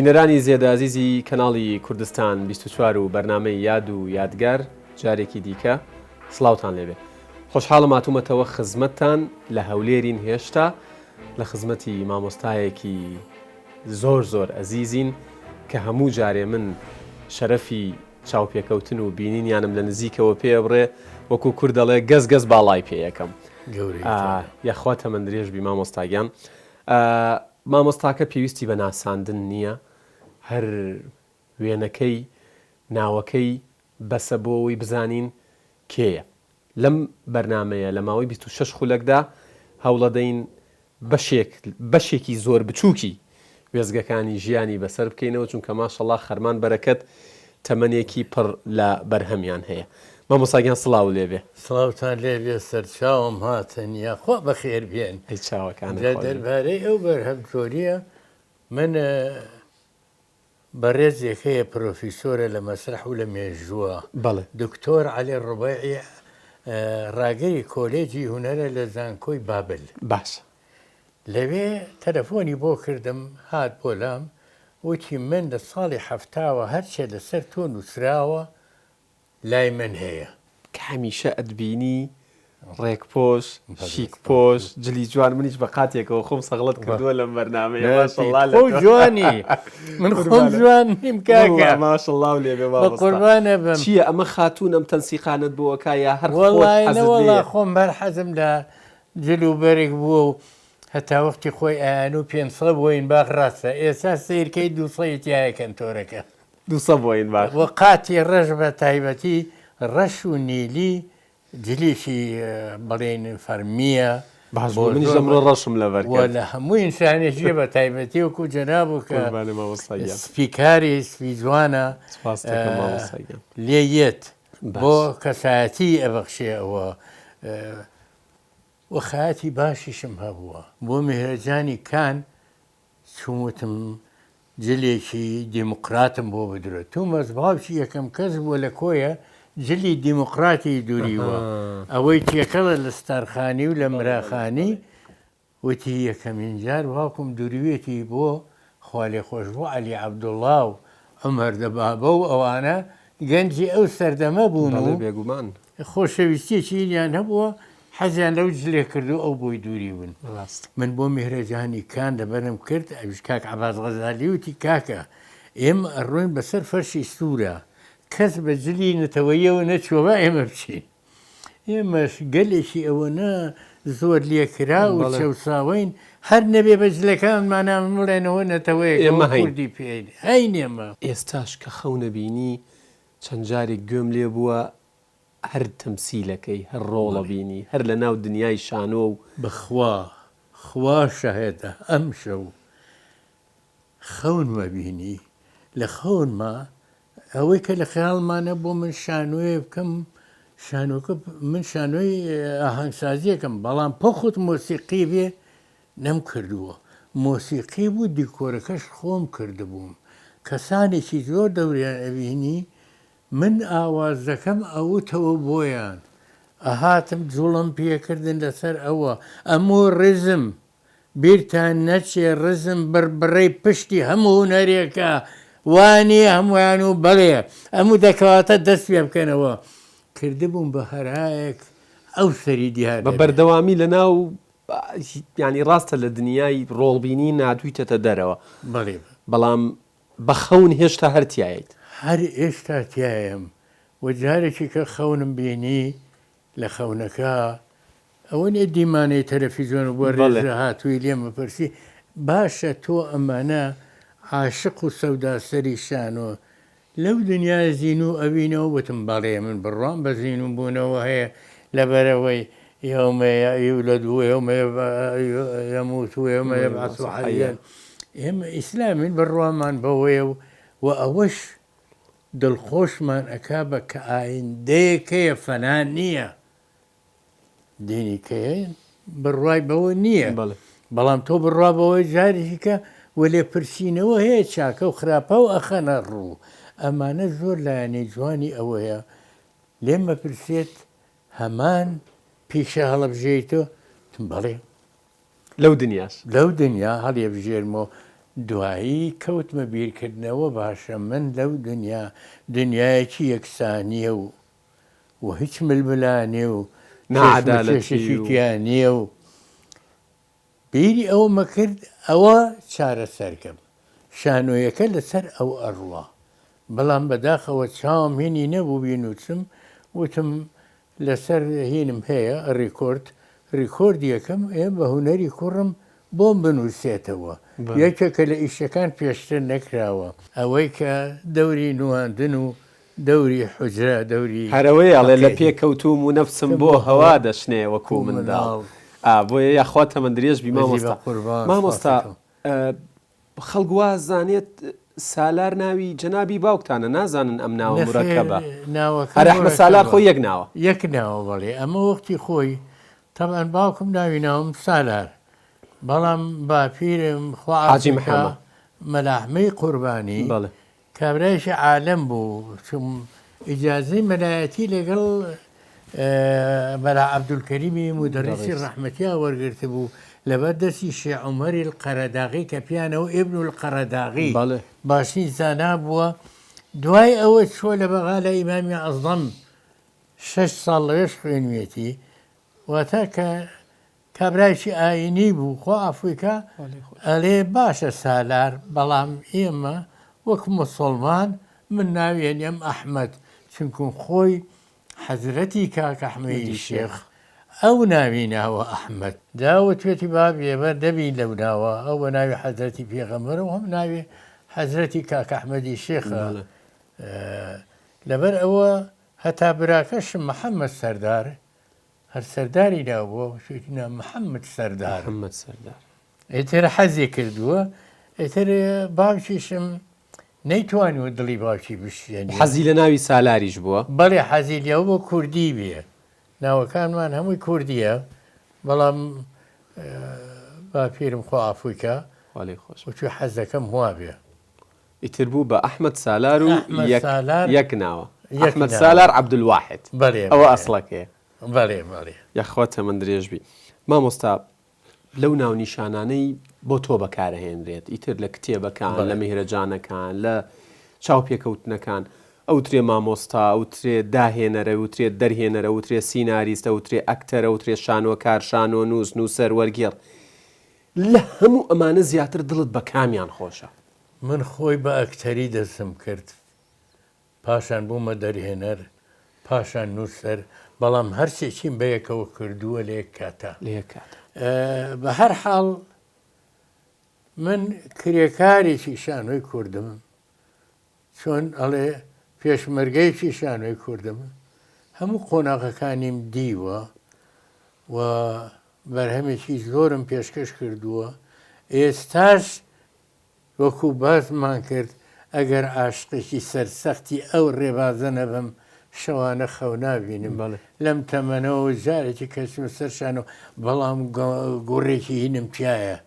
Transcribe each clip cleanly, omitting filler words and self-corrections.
بینەرانی زێدە ئازیزی کەناڵی کوردستان 24 و بەرنامەی یاد و یادگار جارێکی دیکە سڵاوتان لێبێ. خۆشحاڵم هاتوومەتەوە خزمەتتان لە هەولێرین هێشتا لە خزمەتی مامۆستایەکی زۆر زۆر ئەزیزین کە هەموو جارێ من شەرەفی چاوپێکەوتن و بینینیانم لە نزیکەوە پێ ئەبڕێ وەکو کورد دەڵێ گەز گەز باڵای پێ یەکەم یاخوا تەمەن درێژ بی مامۆستا گیان مامۆستاکە پێویستی بە ناساندن نییە هەر وێنەکەی ناوەکەی بەسە بۆ ئەوەی بزانین کێیە لەم بەرنامەیە لە ماوەی 26 خولەکدا هەوڵەدەین بەشێک بەشێکی زۆر بچووکی وێستگەکانی ژیانی بەسەر بکەینەوە چونکە ماشەڵا خەرمان بەرەکەت تەمەنێکی پڕ لە بەرهەمیان هەیە مامۆستا گیان سڵاو لێبێ. سڵاوتان لێبێ سەرچاوم هاتن یاخوا بەخێر بێن. ئەی چاوەکانت جا خۆش بێ. دەربارەی ئەو بەرهەم جۆریە من بەڕێزێک هەیە پرۆفیسۆرە لە مەسرەح و لە مێژووە، بەڵێ. دکتۆر عەلی ڕوبەیعی ڕاگری کۆلێجی هونەرە لە زانکۆی بابل. باشە. لەوێ تەلەفۆنی بۆ کردم هات بۆ لام وتی من لە ساڵی حەفتاوە هەرچێ لەسەر تۆ نووسراوە لای من هەیە. کە هەمیشە ئەتبینی ڕێک پۆش شیک پۆش جلی جوان منیش بە قاتێکەوە خۆم سەغڵەت کردووە لەم بەرنامەیە ماشەڵڵا لە خۆ جوانی من خۆم جوان نیم کاکە ماشەڵڵا و لێ بێ مامۆستا قوربانە بم چییە ئەمە خاتوون ئەم تەنسیقانەت بۆ ئەکا یا هەر خۆت وەڵای حەزت نەوەڵا لێیە؟ خۆم هەر حەزم لە جل و بەرگ بووە و هەتا وەختی خۆی ئەیان و پێنسەد بۆین باخ ڕاستە ئێستا سەیرکەی دووسەی تایە کەنتۆرەکە. دووسەد بۆین باخ. وە قاتی ڕەش بە تایبەتی ڕەش و نیلی جلێکی بڵێین فەرمییە باش بوو منیش ئەمڕۆ ڕەشم لەبەر کرد. وە لە هەموو ئینسانێکی بە تایبەتی وەکوو جەناب و کە قوربانت مامۆستا گیان. سپیکاری سپی جوانە سپاست دەکەم مامۆستا گیان. لێ یەت بۆ کەسایەتی ئەبەخشێ ئەوە وە خەیاتی باشیشم هەبووە. بۆ میهرەجانی کان چووم وتم جلێکی دیموکراتم بۆ بدرۆ. تومەز باوکی یەکەم کەس بووە لە کۆیە جلی دیموکراتی دوریوە، ئەوەی تێکەڵە لە ستارخانی و لە مراخانی، وتی یەکەمین جار باوکم دوریوێتی بۆ خوالێخۆشبوو عەلی عەبدوڵا و عومەر دەبابە و ئەوانە گەنجی ئەو سەردەمە بوون و بەڵێ بێگومان. خۆشەویستیەکی یان هەبووە حەزیان لەو جلێ کردو ئەو بۆی دووری بوون. ڕاستە. من بۆ میهرەجانی کان لەبەرم کرد ئەویش کاک عەباس غەزالی وتی کاکە ئێمە ئەڕۆین بەسەر فەرشی سوورا کەس بە جلی نەتەوەییەوە نەچووە با ئێمە بچین. ئێمەش گەلێکی ئەوەنە زۆر لێکراو و چەوساوەین هەر نەبێ بە جلەکانمانا بڵێنەوە نەتەوەیەک ئێمە هەین. کوردی پێین هەین ئێمە. ئێستاش کە خەونەبینی چەند جارێک گوێم لێ بووە هەر تەمسیلەکەی هەر ڕۆڵە بینی هەر لە ناو دنیای شانۆ و. بەخوا خوا شاهێدە ئەمشەو خەونمە بینی لە خەونما ئەوەی کە لە خەیاڵمانە بۆ من شانۆیە بکەم شانۆکە من شانۆی ئاهەنگسازیەکەم بەڵام پۆخت مۆسیقی بێ نەم کردووە مۆسیقی بوو دیکۆرەکەش خۆم کردبووم کەسانێکی زۆر دەوریان ئەبینی من ئاوازەکەم ئەوتەوە بۆیان ئەهاتم جوڵم پێکردن لەسەر ئەوە ئەموو ڕیزم بیرتان نەچێ ڕزم بڕبڕەی پشتی هەموو هونەرێکە وا نییە هەموویان و بەڵێ ئەموو دەکەواتە دەست پێ بکەنەوە کردبووم بە هەرایەک ئەو سەری دیار بە دەبێ. بەردەوامی لە ناو یانی ڕاستە لە دنیای ڕۆڵبینی ناتوویتەتە دەرەوە بەڵێ. بەڵام بە خەون هێشتا هەر تیایت. هەر ئێشتا تیایم و جارێکی کە خەونم بینی لە خەونەکە ئەوە نیە دیمانەی تەلەفیزیۆن و بۆ رێزە هاتووی لێم بپرسی باشە تۆ ئەمانە عاشق و سەوداسەری شانۆ لەو دنیای زینوو ئەبینەوە وتم بەڵێ من بڕوام بە زینوو بوونەوە هەیە لەبەرئەوەی یوم یولد و یوم یموت و یوم یبعث حیا ئێمە ئیسلامین بڕوامان بەوەیە و و ئەوەش دڵخۆشمان ئەکا بە کە ئایندەیەک هەیە فەنا نییە دینی کەیە بڕوای بەوە نییە بەڵام تۆ بڕوا بەوەی جارێکی کە و لێپرسینەوە هەیە چاکە و خراپە و ئەخەنە ڕوو ئەمانە زۆر لایەنەی جوانی ئەوەیە لێم ئەپرسێت هەمان پیشە هەڵەبژێریتەوە وتم بەڵێ لەو دنیاش. لەو دنیا هەڵیەبژێرمەوە. دوایی کەوتمە بیرکردنەوە باشە من لەو دنیا دنیایەکی یەکسانیە و و هیچ ململانێ و کێشمەکێشێکی تیا نییە و بیری ئەوەمە کرد ئەوە چارەسەر کەم. شانۆیەکە لەسەر ئەو ئەڕوا. بەڵام بەداخەوە چاوم هینی نەبوو بینووسم، وتم لەسەر هینم هەیە ڕیکۆرد، ڕیکۆردی ئەکەم ئێ بە هونەری کوڕم بۆم بنووسێتەوە. یەکێکە لە ئیشەکان پێشتر نەکراوە. ئەوەی کە دەوری نواندن و دەوری حوجرە، دەوری هەر ئەوەیە ئەڵێ لە فەقێ. پێ کەوتووم و نەفسم تم بۆ بۆ هەوا هەوا دەشنێ وەکوو کوو منداڵ. منداڵ. ئا بۆیە یاخوا تەمەن درێژ بی بژی بە مامۆستا. قوربان مامۆستا سپاست ئەکەم. خەڵک وا زانێت سالار ناوی جەنابی باوکتانە نازانن ئەم ناوە نەخێر مورەکەبە. ناوەکە ئەرێ ئەحمەد سالار مورەکەبە. خۆی یەک ناوە. یەک ناوە بەڵێ ئەمە وەختی خۆی تەبعەن باوکم ناوی ناوم سالار بەڵام باپیرم خوا حاجی عەفوی کا محەمە. مەلا ئەحمەی قوربانی بەڵێ. کابرایەکی عالم بوو چون ئیجازەی مەلایەتی لەگەڵ مەلا عەبدولکەریمی مودەڕیسی ڕەحمەتیا وەرگرتبوو لەبەر دەستی شێخ عومەری القەرەداغی کە پیانەوە ابن القەرەداغی باشترین زانا بووە دوای ئەوە چووە لە بەغا لە ئیمامی عەزەم شەش ساڵ لەوێش خوێنویەتی واتە کە کابرایەکی ئاینی بوو خوا عەفوی کا ئەلێ باشە سالار بەڵام ئێمە وەک موسوڵمان من ناوی ئەنێم ئەحمەد چونکم خۆی حەزرەتی کاک ئەحمەیی شێخ ئەو ناوی ناوە ئەحمەد. جا وتوێتی باب ئێمە نەبین لەو ناوە ئەو بە ناوی حەزرەتی پێغەمبەرە و هەم ناوی حەزرەتی کاک ئەحمەدی شێخە لەبەر ئەوە هەتا براکەشم محەمەد سەردار هەر سەرداری ناوبووە وتویەتی نا محەممەد سەردار. محەممەد سەردار. ئیتر حەزی کردووە ئیتر باوکیشم نەیتوانیوە دڵی باوکی بشکێنێ. حەزی لە ناوی سالاریش بووە؟ بەڵێ حەزی لێوە بووە کوردی بێ. ناوەکانمان هەمووی کوردییە بەڵام باپیرم خوا عەفووی کا خوا لێی خۆش بێ. وتوی حەز دەکەم وا بێ. ئیتر بوو بە ئەحمەد سالار و ئەحمەد یەک سالار یەک ناوە. یەک ئەحمەد ناوە. سالار عەبدولواحید. بەڵێ ئەوە بەڵێ. ئەسڵەکەیە. بەڵێ بەڵێ. یاخوا تەمەن درێژ بی مامۆستا لەو ناونیشانانەی بۆ تۆ بەکارئەهێنرێت ئیتر لە کتێبەکان لە بەڵێ. میهرەجانەکان لە چاوپێکەوتنەکان ئەوترێ مامۆستا ئەوترێ داهێنەر ئەوترێ دەرهێنەر ئەوترێ سیناریست ئەوترێ ئەکتەر ئەوترێ شانۆکار شانۆنووس نووسەر وەرگێڕ لە هەموو ئەمانە زیاتر دڵت بە کامیان خۆشە؟ من خۆی بە ئەکتەری دەستم کرد پاشان بوومە دەرهێنەر، پاشان نووسەر، بەڵام هەرسێکیم بەیەکەوە کردووە لە یەک کاتا. لە یەک کاتا. بە هەر حاڵ من کرێکارێکی شانۆی کوردم، چۆن ئەڵێ پێشمەرگەیەکی شانۆی کوردم، هەموو قۆناغەکانیم دیوە و بەرهەمێکی زۆرم پێشکەش کردووە، ئێستاش وەکو باسمان کرد ئەگەر عاشقێکی سەرسەختی ئەو ڕێبازە نەبم شەوانە خەو نابینم لەم تەمەنەوە جارێکی کەچمە سەر شانۆ بەڵام گوڕێکی هینم تایە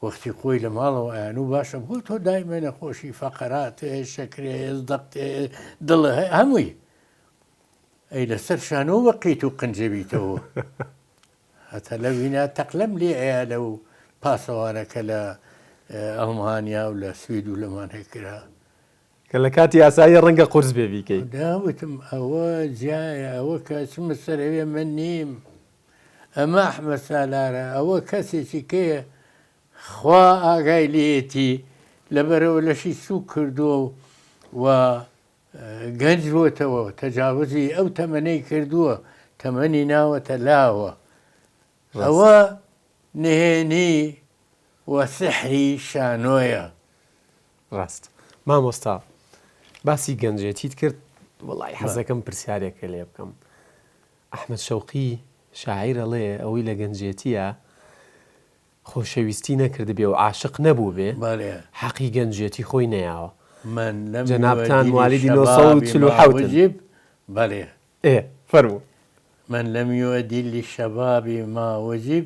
وەختی خۆی لە ماڵەوە ئەیانوو باشە بۆ تۆ دایمە نەخۆشی فەقەرات هەیە شەکرە هەیە زەقت هەیە دڵ هەیە هەمووی ئەی لەسەر شانۆ وە قیت و قنجەبیتەوە هەتا لەو هینا تەقلەم لێ ئەیا لەو پاسەوانە کە لە ئەڵمانیا و لە سوید و لەمانە کرا. کە لە کاتی ئاسایی ڕەنگە قورس بێ بیکەی. دا وتم ئەوە جیایە ئەوە کە ئەچمە سەر ئەوێ من نیم ئەمە ئەحمەد سالارە ئەوە کەسێکی کەیە خوا ئاگای لێیەتی لەبەرئەوە لەشی سوک کردووە و گەنج بۆتەوە تەجاوزی ئەو تەمەنەی کردووە تەمەنی ناوەتە لاوە ئەوە نهێنی و سحری شانۆیە. ڕاست مامۆستا باسی گەنجێتیت کرد وەڵی حەزەکەم پرسیارێکە لێ بکەم ئەحمەد شەوقی شاعیر ئەڵێ ئەوەی لە گەنجێتیە خۆشەویستی نەکردبێ و عاشق نەبووبێ بەڵێ. حەقی گەنجێتی خۆی نەیاوە. من لم جەنابتان یؤدی موالیدی للشباب ما 947 ن. وجب بەڵێ. ئێ فەرموو. من لم یؤدی للشباب ما وجب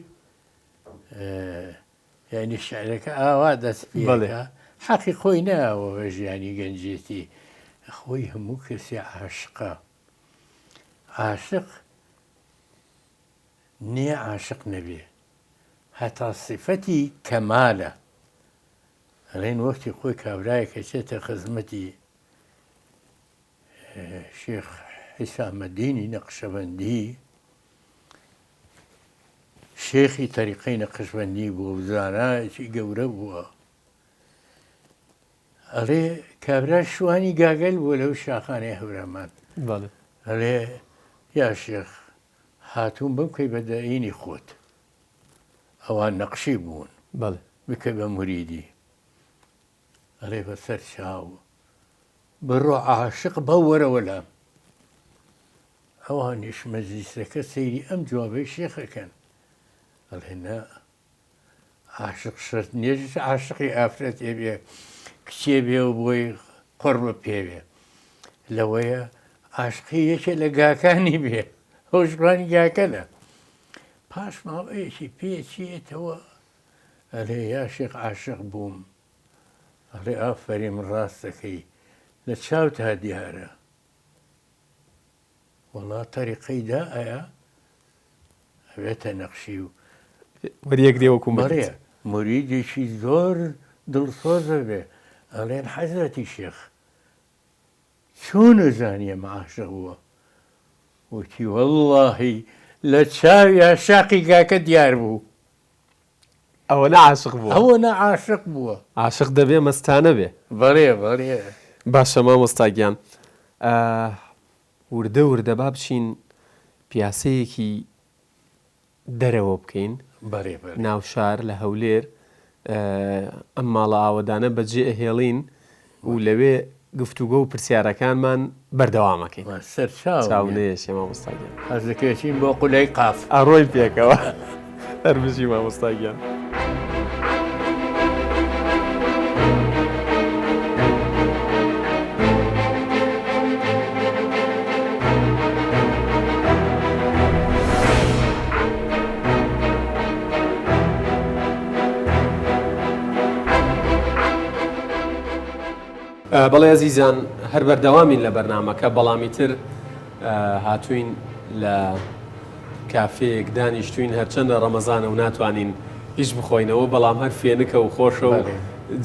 یانی شعرەکە ئاوا دەست بەڵێ. پێکا حەقی خۆی نەیاوە بە ژیانی گەنجێتی خۆی هەموو کەسێ عاشقە عاشق نیە عاشق نەبێ هەتا سیفەتی کەمالە. ئەڵێن وەختی خۆی کابرایەک ئەچێتە خزمەتی شێخ حیسامەدینی نەقشەبەندی، شێخی تەریقەی نەقشبەندی بووە و زانایەکی گەورە بووە. ئەڵێ کابرا شوانی گاگەل بووە لەو شاخانەی هەورامان. ئەڵێ یا شێخ هاتووم بمکەی بە دەینی خۆت. ئەوان نەقشی بوون. بکە بە موریدی. ئەڵێ بە سەر چاو. بڕۆ عاشق بە وەرەوە لام. ئەوانیش مەجلیسەکە سەیری ئەم جوابەی شێخ ئەکەن. ئەڵێ نا عاشق شەرت نییە عاشقی ئافرەتێ بێ کچێ بێ و بۆی قڕ بپێوێ. لەوەیە عاشقی یەکێ لە گاکانی بێ. هۆشڕانی گاکەلە. پاش ماوەیەکی پێچێتەوە ئەرێ یا شێخ عاشق بووم. ئەڵێ ئافەریم ڕاست دەکەی لە چاوتا دیارە. وەڵا تەریقەی دا ئەیا ئەبێتە نەقشی و وەریەگرێ وەکوو مورید. بەڵێ موریدێکی زۆر دڵسۆزە بێ ئەڵێن حەزرەتی شێخ چۆن زانی ئەمە عاشق بووە؟ وتی وەڵڵاهی لە چاویا شاقی گاکە دیار بوو. ئەوەنە عاشق بووە. ئەوەنە عاشق بووە. عاشق دەبێ مەستانە بێ. بەڵێ بەڵێ. باشە مامۆستا گیان وردە وردە با بچین پیاسەیەکی دەرەوە بکەین بەڵێ بەڵێ. ناو شار لە هەولێر ئەم ماڵە ئاوەدانە بەجێ ئەهێڵین و لەوێ گفتوگۆ و پرسیارەکانمان بەردەوام ئەکەین. سەرچاوم چاو نەیەشێ مامۆستا گیان. حەز دەکەی ئەچین بۆ قولەی قاف. ئەڕۆین پێکەوە. هەر بژی مامۆستا گیان. بەڵێ ئەزیزان هەر بەردەوامین لە بەرنامەکە بەڵام ئیتر هاتوین لە کافەیەک دانیشتوین هەرچەندە ڕەمەزانە و ناتوانین هیچ بخۆینەوە بەڵام هەر فێنکە و خۆشە و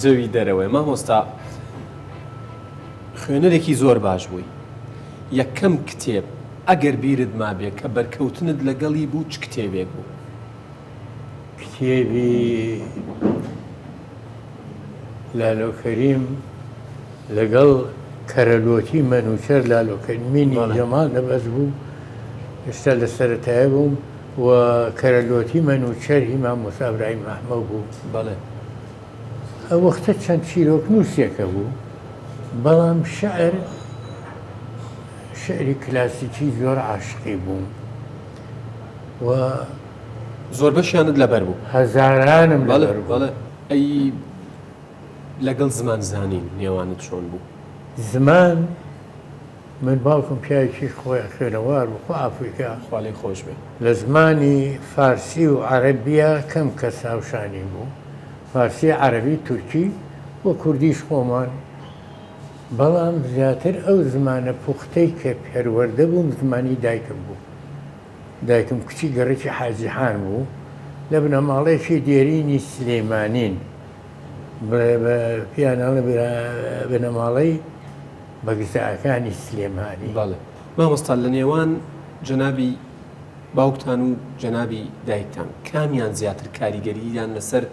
جەوی دەرەوەی مامۆستا خوێنەرێکی زۆر باش بووی یەکەم کتێب ئەگەر بیرت مابێ کە بەرکەوتنت لەگەڵی بوو چ کتێبێک بوو؟ کتێبی لالۆ کەریم لەگەڵ کەرەلۆتی مەنوچەر لالۆ کەریمینی جەمال نەبەز بوو ئێستا لە سەرەتایە بووم و کەرەلۆتی مەنوچەر هی مامۆستا ئیبراهیم ئەحمەو بوو. بەڵێ. ئەو وەختە چەند چیرۆکنووسێکە بوو، بەڵام شعر شعری کلاسیکی زۆر عاشقی بووم و زۆربەشیانت لەبەر بوو؟ هەزارانم لەبەر بوو. بەڵێ ئەی لەگەڵ زمان زانین نێوانت چۆن بوو؟ زمان من باوکم پیاوێکی خوێنەوار بوو خوا عەفوی کا. خوا لێی خۆش بێ. لە زمانی فارسی و عەرەبیا کەم کەس هاوشانی بوو. فارسی، عەرەبی، تورکی و کوردیش خۆمان. بەڵام زیاتر ئەو زمانە پوختەی کە پەروەردە بووم زمانی دایکم بوو. دایکم کچی گەڕەکی حاجیحان بوو، لە بنەماڵەیەکی دێرینی سلێمانین، پێیان ئەڵێن بنەماڵەی بەگزاکانی سلێمانی. بەڵێ مامۆستا لە نێوان جەنابی باوکتان و جەنابی دایکتان کامیان زیاتر کاریگەرییان لەسەر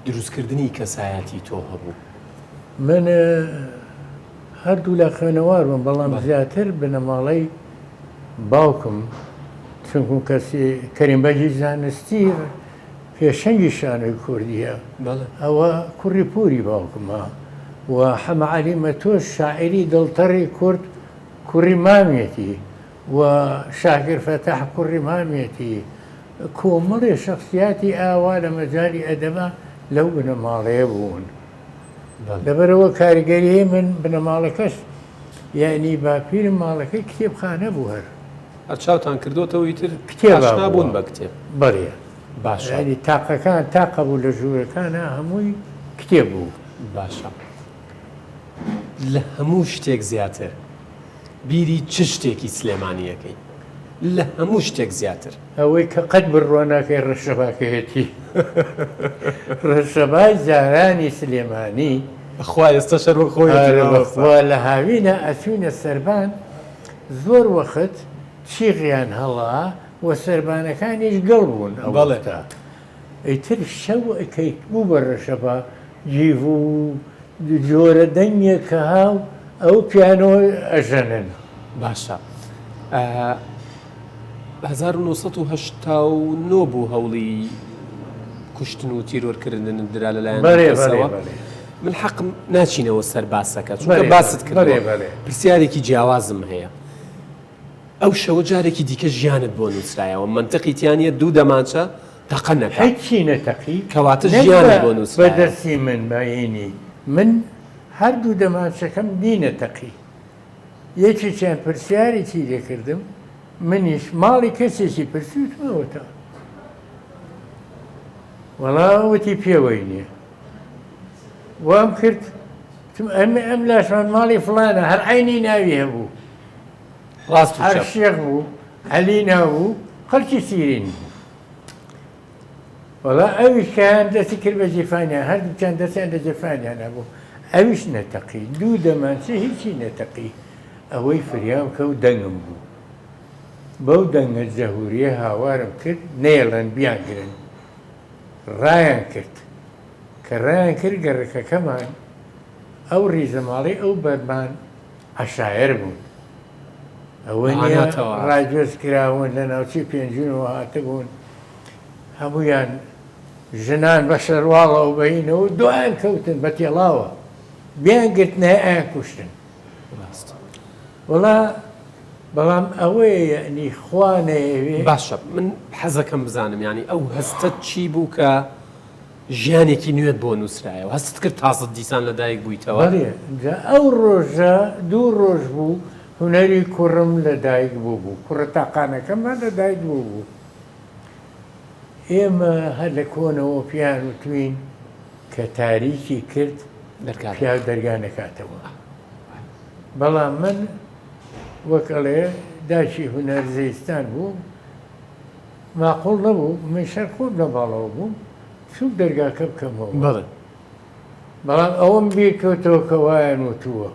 دروستکردنی کەسایەتی تۆ هەبوو؟ من هەردوولا خوێنەوار بووم، بەڵام زیاتر بنەماڵەی باوکم چونکم کەسی کەریم بەگی زانستی پێشەنگی شانۆی کوردیە ئەوە کوڕی پوری باوکمە و حەمە عەلی مەتۆش شاعیری دڵتەڕی کورد کوڕی مامێتی و شاکر فەتاح کوڕی مامێتی کۆمەڵێ شەخسیاتی ئاوا لە مەجالی ئەدەبا لەو بنەماڵەیە بوون. لەبەرئەوە کاریگەریی من بنەماڵەکەش یەعنی باپیرم ماڵەکەی کتێبخانە بوو هەر. هەر چاوتان کردۆتەوە ئیتر ئاشنا بوون بە کتێب. بەڵێ. باشە. یەعنی تاقەکان تاقە بوو لە ژوورەکانا هەمووی کتێب بوو. باشە لە هەموو شتێک زیاتر بیری چ شتێکی سلێمانی ئەکەی؟ لە هەموو شتێک زیاتر. ئەوەی کە قەت بڕوا ناکەی ڕەشەباکەیەتی. ڕەشەبای جارانی سلێمانی. بەخوا ئێستاش هەر وەک خۆیەتی ئارە مامۆستا. بەخوا لە هاوینا ئەچوینە سەربان زۆر وەخت چیغیان هەڵا و سەربانەکانیش گڵ بوون ئەو بەڵێ. وەختە. ئیتر شەو کەی بوو بە ڕەشەبا جیڤ و جۆرە دەنگێک کە هاو ئەو پیانۆ ئەژەنن. باشە 1989 بوو هەوڵی کوشتن و تیرۆرکردنت درا لەلایەن بەێ کەسەوە من حەقم ناچینەوە سەر باسەکە چونکە باست کرد پرسیارێکی جیاوازم هەیە ئەو شەوە جارێکی دیکە ژیانت بۆ نووسرایەوە مەنتقی تیا نییە دوو دەمانچە تەقە نەکا. هیچی نەتەقی کەواتە نەک ژیانت بە بۆ بە نووسرایەوە. دەستی من بە هینی من هەردوو دەمانچەکەم نینەتەقی یەکێکیان پرسیارێکی لێ کردم منیش ماڵی کەسێکی پرسی وتم ئەوەتا وەڵا وتی پێوەی نییە وام کرد وتم ئەم ئەم لاشمان ماڵی فڵانە هەر عەینی ناوی هەبوو ڕاست و هەر چەپ. شێخ بوو، عەلی ناو بوو، خەڵکی سیرین بوو. وەڵا ئەویش کەیان دەستی کرد بە جیفانیان، هەردووکیان دەستیان لە جیفانیان هەبوو. ئەویش نەتەقی، دوو دەمانچە هیچی نەتەقی. ئەوەی فریام کەوت دەنگم بوو. بەو دەنگە جەهورییە هاوارم کرد نەیەڵن بیانگرن. ڕایان کرد. کە ڕایان کرد گەڕەکەکەمان ئەو ڕیزە ماڵەی ئەو بەرمان عەشایەر بوون. ئەوە نییە ڕاگوێز کراون لە ناوچەی پێنجوینەوە هاتبوون، هەموویان ژنان بە شەرواڵەوە بەینەوە دوایان کەوتن بە تێڵاوە بیان گرتنایە ئەیان کوشتن. وەڵا بەڵام ئەوەیە یەعنی خوا نەیەوێ. باشە من حەزەکەم بزانم یانی ئەو هەستەت چی بوو کە ژیانێکی نوێت بۆ نووسرایەوە، هەستت کرد تازە دیسان لەدایک بوویتەوە؟ بەڵێ، جا ئەو ڕۆژە دوو ڕۆژ بوو هونەری کوڕم لەدایک بووبوو، کوڕە تاقانەکەمان لەدایک بووبوو. ئێمە هەر لە کۆنەوە پێیان وتووین کە تاریکی کرد پیاو دەرگا نەکاتەوە. بەڵام من وەک ئەڵێ دایکی هونەر زەیستان بوو، ماقوڵ نەبوو منیش هەر خۆم لە ماڵەوە بووم چووم دەرگاکە بکەمەوە. بەڵێ. بەڵام ئەوەم بیر کەوتەوە کە وایان وتووە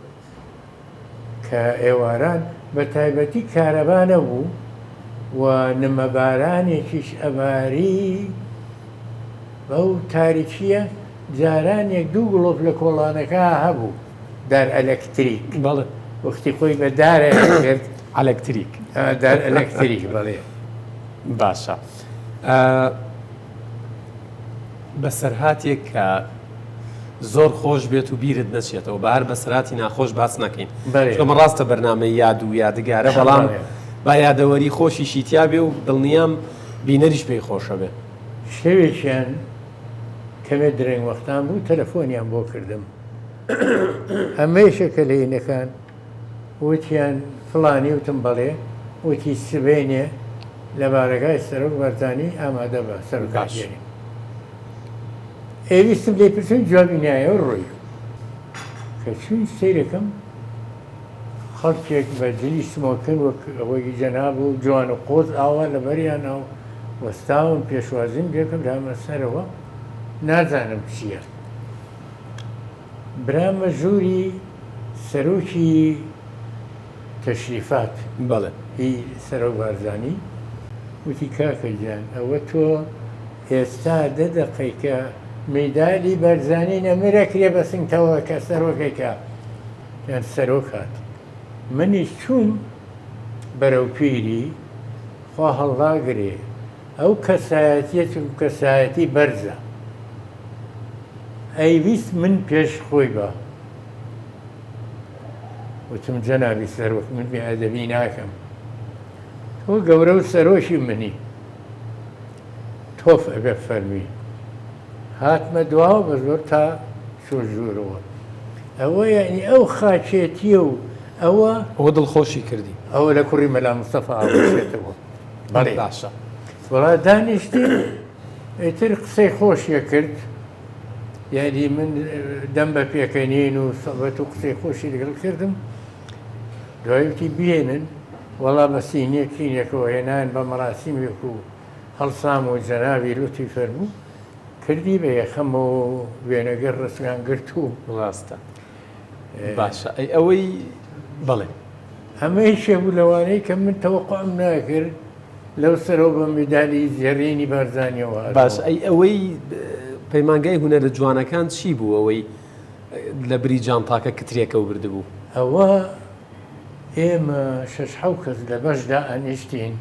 کە ئێواران بە تایبەتی کارەبا نەبوو و نمەبارانێکیش ئەباری بەو تاریکییە جاران یەک دوو گڵۆپ لە کۆڵانەکە هەبوو دار ئەلەکتریک. بەڵێ. وەختی خۆی بە دارێک کرد. ئەلەکتریک. دار ئەلەکتریک بەڵێ. باشە بەسەرهاتێک کە زۆر خۆش بێت و بیرت نەچێتەوە بە هەر بەسەرهاتی ناخۆش باس نەکەین چونکە ڕاستە بەرنامەی یاد و یادگارە بەڵام با یادەوەری خۆشیشی تیا بێ و دڵنیام بینەریش پێی خۆشە بێ. شەوێکیان کەمێ درەنگ وەختان بوو تەلەفۆنیان بۆ کردم ئەمەیشە کە لە هینەکان وتیان فڵانی وتم بەڵێ وتی سبەینێ لە بارەگای سەرۆک بارزانی ئامادە بە سەرۆکایەتی ئێ ویستم لێی پرسم جوابی نایەوە ڕۆی کە چوین سەیرەکەم خەڵکێک بە جلی سمۆکن وەک ئەوەی جەناب و جوان و قۆز ئاوا لەبەریانە و وەستاون پێشوازیم لێکرد هامە سەرەوە نازانم چییە برامە ژووری سەرۆکی تەشریفات بەڵێ. هی سەرۆک بارزانی وتی کاکە گیان ئەوە تۆ ئێستا دە دەقەیکە میدالی بەرزانی نەمر ئەکرێ بە سنگتەوە کە سەرۆکێکە یان سەرۆک هات منیش چووم بەرەو پیری خوا هەڵناگرێ ئەو کەسایەتیە چونکو کەسایەتی بەرزە ئەیویست من پێش خۆی با وتم جەنابی سەرۆک من بێ ئەدەبی ناکەم تۆ گەورە و سەرۆکی منی تۆف ئەبێ فەرمی هاتمە دواوە بە زۆر تا چۆ ژوورەوە ئەوە یعنی ئەو خاکێتیە و ئەوە ئەوە دڵخۆشی کردی ئەوە لە کوڕی مەلا مستەفا ئاوەشێتەوە بەڵێ باشە وەڵا دانیشتین ئیتر قسەی خۆشیە کرد یعنی من دەم بە پێکەنین و سەبەت و قسەی خۆشی لەگەڵ کردم دوای وتی بهێنن. وەڵا بە سینیەک تینێکەوە هێنایان بە مەراسیمێک و هەڵسام و جەنابی لوتفی فەرموو کردی بە یەخەمەوە و وێنەگر ڕسمیان گرت و. ڕاستە باشە ئەی ئەوەی بەڵێ. ئەمە یەکێ بوو لەوانەی کە من تەوەقوعم ناکرد لەو سەرەوە بە میدالی زێڕینی بارزانیەوە هاتەوە. باشە ئەی ئەوەی پەیمانگای هونەرە جوانەکان چی بوو ئەوەی لە بری جانتاکە کترێکەو بردبوو؟ ئەوە ئێمە شەش حەو کەس لە بەش دائەنیشتین،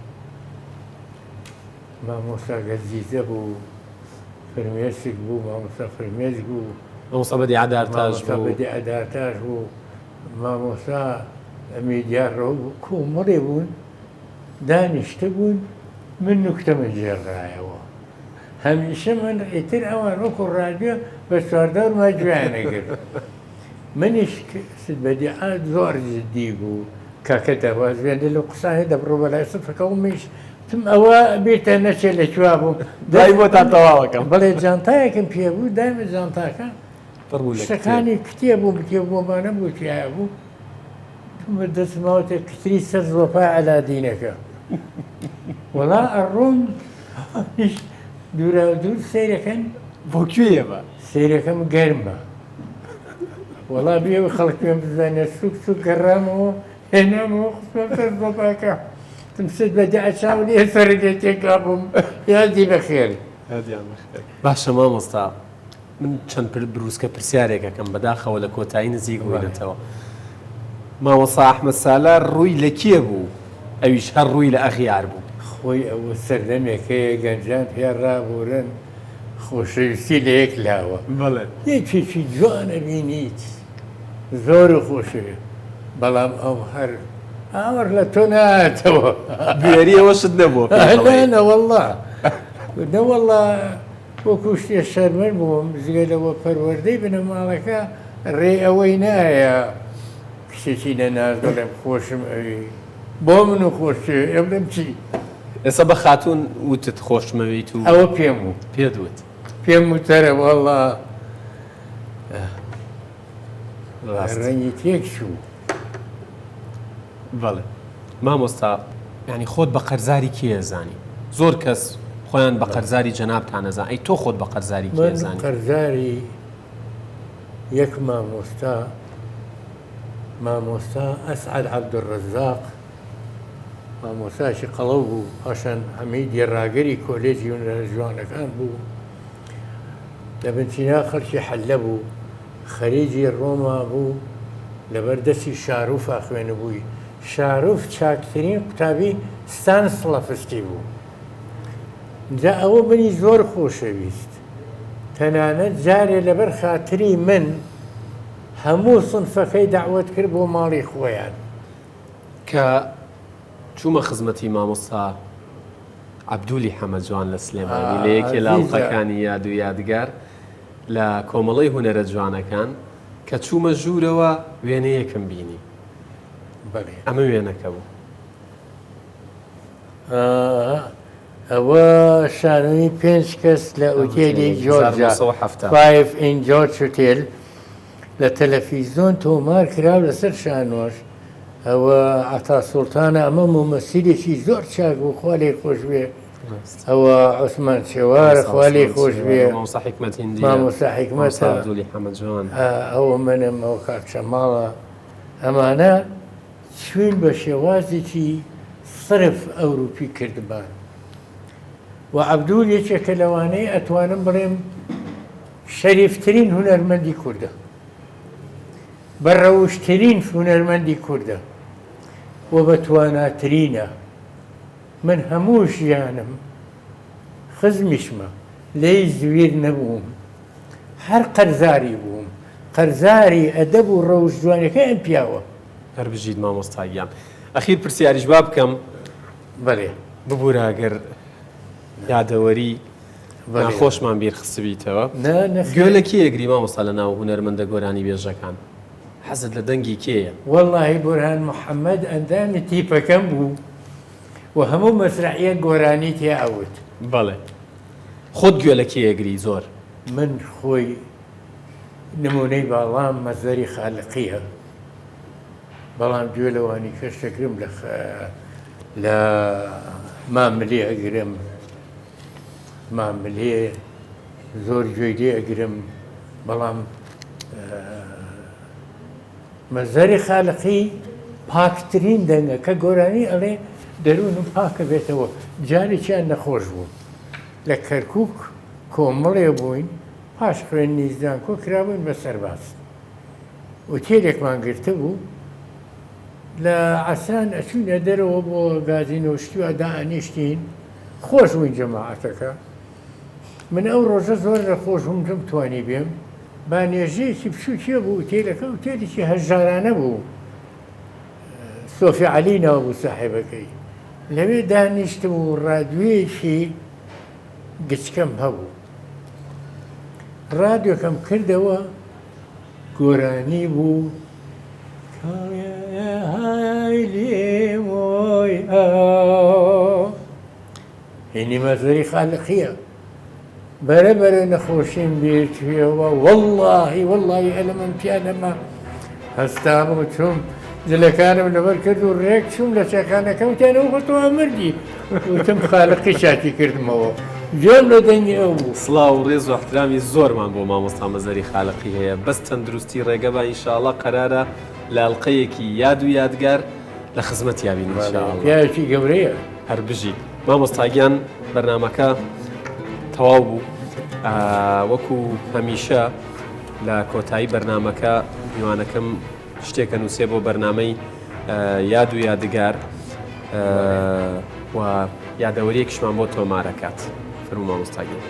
مامۆستا گەزیزە بوو، فرمێسک بوو، مامۆستا فرمێسک بوو، مامۆستا بەدیعە دارتاش مامۆستا بوو. بەدیعە دارتاش بوو، مامۆستا میدیا ڕەو بوو، کۆمەڵێ بوون دانیشتبوون، من نوکتەم گێڕایەوە. هەمیشە من ئیتر ئەوان وەکو ڕادیۆ بە چواردەورما گوێیان ئەگرت. منیش ست بەدیعە زۆر جدی بوو کاکە دەواز بێنە لەو قسانە دەبڕۆ بەلای سفرەکە و منیش وتم ئەوە بیرتان نەچێ لە کوێ بووم. دوای بۆتان تەواوەکەم. بەڵێ جانتایەکم پێ بوو دایمە جانتاکە پڕ بوو لە کتێب. شتەکانی کتێب و کتێب و ئەمانە بوو تیایا بوو. وتم دەستم ماوەتە کتری سەر زۆپای عەلادینەکە. وەڵا ئەڕۆم دووراودوور سەیرەکەن. بۆ کوێیە بە؟ سەیرەکەم گەرمە. وەڵا بێ ئەوەی خەڵک پێم بزانێ سوک سوک گەڕامەوە هێنامەوە خستمە سەر زۆپاکە. وتم ست بە دە چاو لێ سەرت لێ تێکا بووم. یادی بەخێر. یادیان بەخێر. باشە مامۆستا من چەند بروسکە پرسیارێک ئەکەم بەداخەوە لە کۆتایی نزیک بووینەتەوە. مامۆستا ئەحمەد سالار ڕووی لە کێ بوو؟ ئەویش هەر ڕووی لە ئەغیار بوو. خۆی ئەوە سەردەمێک هەیە گەنجان پێ ڕابوورن خۆشەویستی لە یەک لاوە. بەڵێ. یەکێکی جوان ئەبینیت زۆر خۆشەوێ بەڵام ئەو هەر ئاوڕ لە تۆ نایەتەوە. بوێری ئەوەشت نەبووە پێی بڵێی. نا نەوەڵڵا نەوەڵڵا وەکو شتێ شەرمن بووم جگە لەوە پەروەردەی بنەماڵەکە ڕێی ئەوەی نایە کچێکی نەناس بڵێم خۆشم ئەوی بۆ من و خۆشتێ ئێ بڵێم چی؟ ئێستا بە خاتوون وتت خۆشمەوێیت و ئەوە پێم وت. پێت وت. پێم وتەرە وەڵا ڕاست. ڕەنگی تێک چوو. بەڵێ مامۆستا یانی خۆت بە قەرزاری کێ ئەزانی؟ زۆر کەس خۆیان بە قەرزاری جەنابتان ئەزان ئەی تۆ خۆت بە قەرزاری کێ من ئەزانی؟ قەرزاری یەک مامۆستا مامۆستا ئەسعەد عەبدولڕەزاق مامۆستایەکی قەڵەو بوو پاشان عەمیدی ڕاگری کۆلێجی هونەرە جوانەکان بوو لە بنچینە خەڵکی حەلە بوو خەریجی ڕۆما بوو لەبەر دەستی شاروفا خوێنبووی شاروف چاکترین قوتابی ستانسڵەفسکی بوو جا ئەوە منی زۆر خۆشەویست تەنانەت جارێ لەبەر خاتری من هەموو سنفەکەی دەعوەت کرد بۆ ماڵی خۆیان. کە چوومە خزمەتی مامۆستا عەبدولی حەمە جوان لە سلێمانی لە یەکێ لە ئەڵقەکانی یاد و یادگار لە کۆمەڵەی هونەرە جوانەکان کە چوومە ژوورەوە وێنەیەکم بینی ئەمە وێنەکە بوو. ئەوە شانۆی پێنج کەس لە ئوتێلی جۆرجا، Five in George Hotel، لە تەلەفیزۆن تۆمار کرا و لەسەر شانۆش. ئەوە عەتا سوڵتانە، ئەمە مومەسیلێکی زۆر چاک بوو، خوا لێی خۆش بێ. ئەوە عوسمان چێوارە، خوا لێی خۆش بێ. مامۆستا حیکمەت هیندییە. مامۆستا حیکمەتە. مامۆستا عەبدولی حەمە جوان. ئەوە منم، ئەوە کاک شەماڵە. ئەمانە چوین بە شێوازێکی سرف ئەوروپی کردمان و عەبدول یەکێکە لەوانەی ئەتوانم بڵێم شەریفترین هونەرمەندی کوردە، بە ڕەوشترین هونەرمەندی کوردە و بە تواناترینە. من هەموو ژیانم خزمیشمە لێی زویر نەبووم، هەر قەرزاری بووم، قەرزاری ئەدەب و ڕەوشت جوانیەکەی ئەم پیاوە. هەر بژیت مامۆستا گیان. ئەخیر پرسیاریش با بکەم. بەلێ. ببورە ئەگەر یادەوەری ناخۆشمان بیر خستبیتەوە. نا نەخێر. گوێ لە کێ ئەگری مامۆستا لە ناو هونەرمەندە گۆرانیبێژەکان؟ حەزت لە دەنگی کێیە؟ وەڵاهی بورهان محەمەد ئەندامی تیپەکەم بوو و هەموو مەسرەحیەک گۆرانی تیا ئەوت. بەڵێ. خۆت گوێ لە کێ ئەگری زۆر؟ من خۆی نمونەی باڵام مەزەری خالقیە بەڵام گوێ لەوانی کەش دەگرم لە. لە ماملێ ئەگرم ماملێ زۆر گوێی لێ ئەگرم بەڵام مەزەری خالقی پاکترین دەنگە کە گۆرانی ئەڵێ دەروونم پاکە بێتەوە جارێکیان نەخۆش بوو لە کەرکک کۆمەڵێ بووین پاش خوێندنی زانکۆ کرابووین بە سەرباز ئوتێلێکمان گرتبوو لە عەسران ئەچوینە دەرەوە بۆ گازینۆ شتی وا دائەنیشتین خۆش بووین جەماعەتەکە من ئەو ڕۆژە زۆر نەخۆش بووم نەمتوانی بێم بانێژەیەکی بچووکی هەبوو ئوتێلەکە ئوتێلێکی هەژارانە بوو سۆفی عەلی ناو بوو ساحێبەکەی لەوێ دانیشتم و ڕادوێیەکی گچکەم هەبوو ڕادیۆکەم کردەوە گۆرانی بوو هینی مەزەری خالقیە بەرە بەرە نەخۆشیم بیر چویەوە وەڵاهی وەڵاهی ئەلەمم تیا نەما هەستام و چووم جلەکانم لەبەر کرد و ڕێک چووم لە چاکانەکە وتیان ئەو خۆ تۆ مردی وتم خالقی چاکی کردمەوە گوێم لە دەنگی ئەو بوو. سڵاو و ڕێز و احترامی زۆرمان بۆ مامۆستا مەزەری خالقی هەیە بەس تەندروستی ڕێگە با ان شاء اللە قەرارە لە ئەڵقەیەکی یاد و یادگار لە خزمەتیا بین ان شاء اللە. پیاوێکی گەورەیە. هەر بژیت مامۆستا گیان بەرنامەکە تەواو بوو وەکو هەمیشە لە کۆتایی بەرنامەکە میوانەکەم شتێکە نووسێ بۆ بەرنامەی یاد و یادگار و یادەوەریەکیشمان بۆ تۆمارەکات فەرموو مامۆستا گیان.